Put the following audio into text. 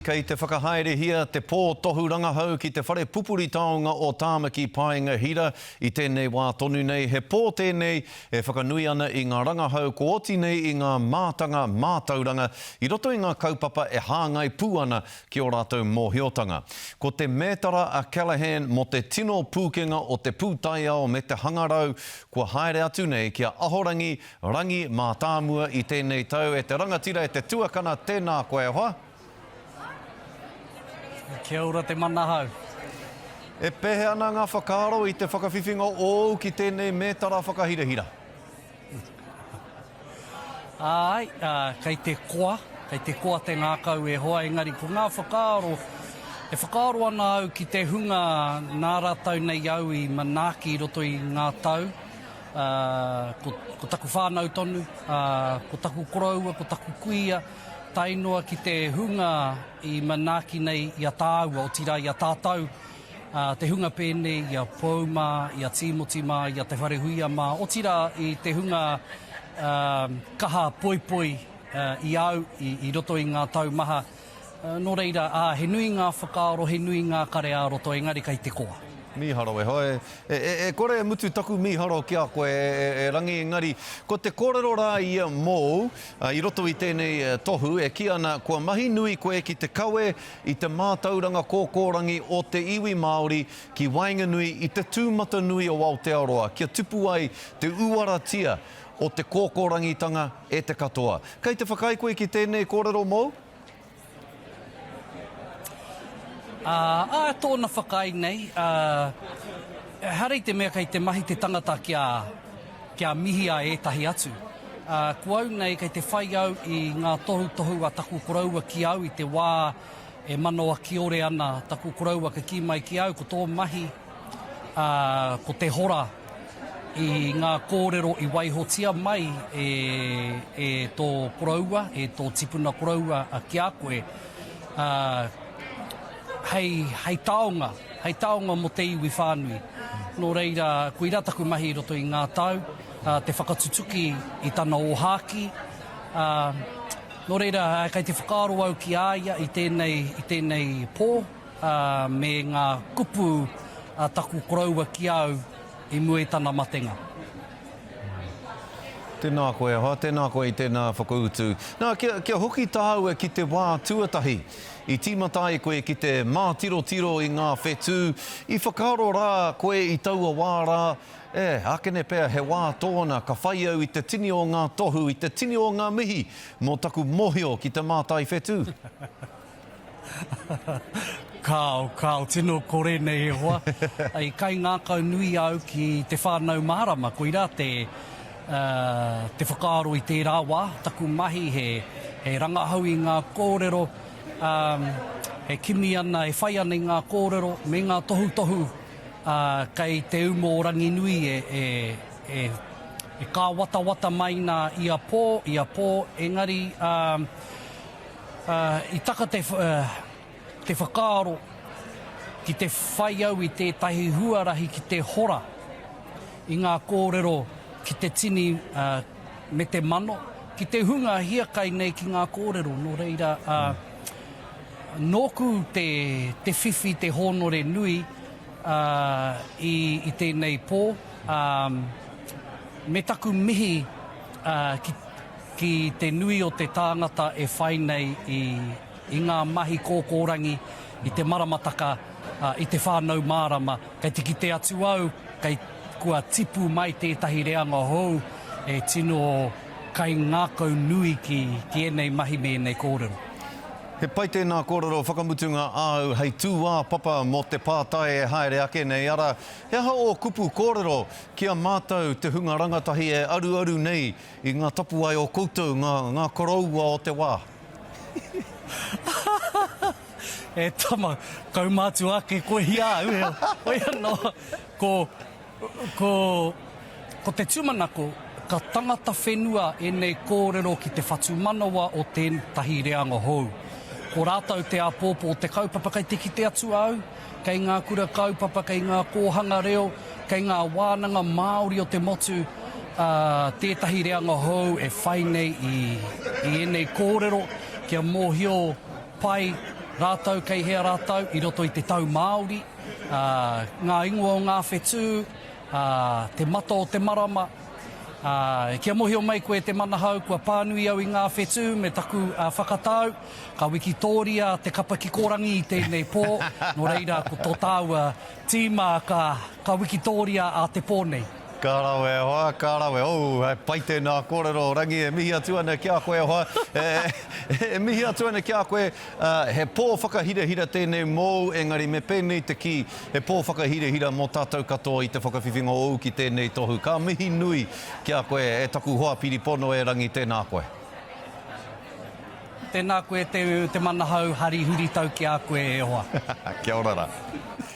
Kei te whakahaerehia te pō tohu rangahau ki te whare pupuri taonga o Tāmaki Paenga Hira i tēnei wā tonu nei. He pō tēnei e whakanui ana i ngā rangahau kua oti nei i ngā mātanga mātauranga i roto i ngā kaupapa e hāngai pū ana ki ō rātou mōhiotanga. Ko te mētara a Callaghan mō te tino pūkenga o te pūtaiao me te hangarau kua haere atu nei ki a Ahorangi Rangi Mātāmua i tēnei tau. E te rangatira, e te tuakana, tēnā koe e hoa. Kia ora te manahau. E pēhea ana ngā whakaaro i te whakawhiwhinga ōu ki tēnei mētara whakahirahira? Āe, kei te koa, kei te koa te ngākau e hoa, engari ko ngā whakaaro, e whakaaro ana au ki te hunga nā rātou nei au i manaaki i roto i ngā tau, ko, ko taku whānau tonu, ko taku koroua, ko taku kuia, tae noa ki te hunga i manaaki nei i a tāua, otirā i a tātou, te hunga pēnei i a Pou mā, i a Tīmoti mā, i a Te Wharehuia mā, otirā i te hunga kaha poipoi i au i roto i ngā tau maha. Nō reira, ā, he nui ngā whakaaro, he nui ngā kare ā-roto, engari kei te koa. Mīharo e hoa, e, e, e kore e mutu taku mīharo ki a koe, e, e, e Rangi, engari, ko te kōrero rā ia mōu, i roto i tēnei tohu, e kī ana, kua mahi nui koe ki te kawe i te mātauranga kōkōrangi o te iwi Māori ki waenganui i te tūmatanui o Aotearoa, kia tupu ai te uaratia o te kōkōrangitanga e te katoa. Kei te whakaae koe ki tēnei kōrero mōu? Ā, ā, tōna whakaae nei, ā, ehara i te mea kei te mahi te tangata kia, kia mihia ētahi atu. Ā, ko au nei kei te whai au i ngā tohutohu a taku koroua ki au i te wā e manawa kiore ana taku koroua ka kī mai ki au ko tō mahi, ā, ko te hora i ngā kōrero i waihotia mai e, e tō koroua, e tō tipuna koroua ki a koe, ā, hei, hei taonga, hei taonga mō te iwi whānui. Nō reira, koirā taku mahi i roto i ngā tau, ā, te whakatutuki i tana ōhākī, ā, nō reira, kei te whakaaro au ki a ia i tēnei, i tēnei pō, ā, me ngā kupu a taku koroua ki a au i mua i tana matenga. Tēnā koe aha, tēnā koe i tēnā whakautu. Nā, kia, kia hoki tāua ki te wā tuatahi i tīmata ai koe ki te mātirotiro i ngā whetū, i whakaaro rā koe i taua wā rā, e, ākene pea he wā tōna ka whai au i te tini o ngā tohu, i te tini o ngā mihi mō taku mōhio ki te mātai whetū. Kāo, kāo, tino kore nei e hoa. I kaingākau nui au ki te whānau mārama, koirā te, uh, te whakaaro i tērā wā. Taku mahi he, he rangahau i ngā kōrero, um, e kimi ana, e whai ana i ngā kōrero me ngā tohutohu uh, kei te umu o Ranginui e, e, e, e kāwatawata mai nā ia pō, ia pō, engari um, I taka te te whakaaro ki te whai au i tētahi huarahi ki te hora i ngā kōrero ki te tini me te mano, ki te hunga hiakai nei ki ngā kōrero. Nō reira, nōku te te whiwhi, te hōnore nui i i tēnei pō, me taku mihi ki Ki te nui o te tāngata e whai nei i i ngā mahi kōkōrangi, i te maramataka, i te whānau mārama, kei te kite atu au, kei, kua tipu mai tētahi reanga hou e tino kaingākau nui ki, ki ēnei mahi me ēnei kōrero. He pai tēnā kōrero whakamutunga āu hei tūāpapa mō te pātai e haere ake nei, arā, he aha ō kupu kōrero ki a mātou te hunga rangatahi e aruaru nei I ngā tapuwae o koutou, ngā, ngā koroua o te wā. E tama, kaumātua ake koe i a au, hoi anō, ko, ko, ko te tūmanako, ka tangata whenua ēnei kōrero ki te whatumanawa o tētahi reanga hou. Ko rātou te āpōpō o te kaupapa kei te kite atu au, kei ngā kura kaupapa, kei ngā kōhanga reo, kei ngā wānanga Māori o te motu, ā, tētahi reanga hou e whai nei i, i ēnei kōrero kia mōhio pai Rātou kei hea rātou i roto i te tau Māori, ā, ngā ingoa o ngā whetū, ā, te mata o te marama. Ā, kia mohio mai koe te manahau kua pānui au i ngā whetū me taku whakatau, ka wikitōria te kapa kikorangi i tēnei pō, nō reira ko tō tāua tīma ka, ka wikitōria ā te pō nei. Ka rawe e hoa, ka rawe. Oh, he pai tēnā kōrero, Rangi, e mihi atu ana ki a koe e hoa. E, e mihi atu ana ki a koe, uh, he pō whakahirahira tēnei mōu, engari me pēnei te kī, he pō whakahirahira mō tātou katoa i te whakawhiwhinga ōu ki tēnei tohu. Ka mihi nui ki a koe, e taku hoa piripono e Rangi, tēnā koe. Tēnā koe te, te manahau hari huritau ki a koe e hoa. Kia ora rā.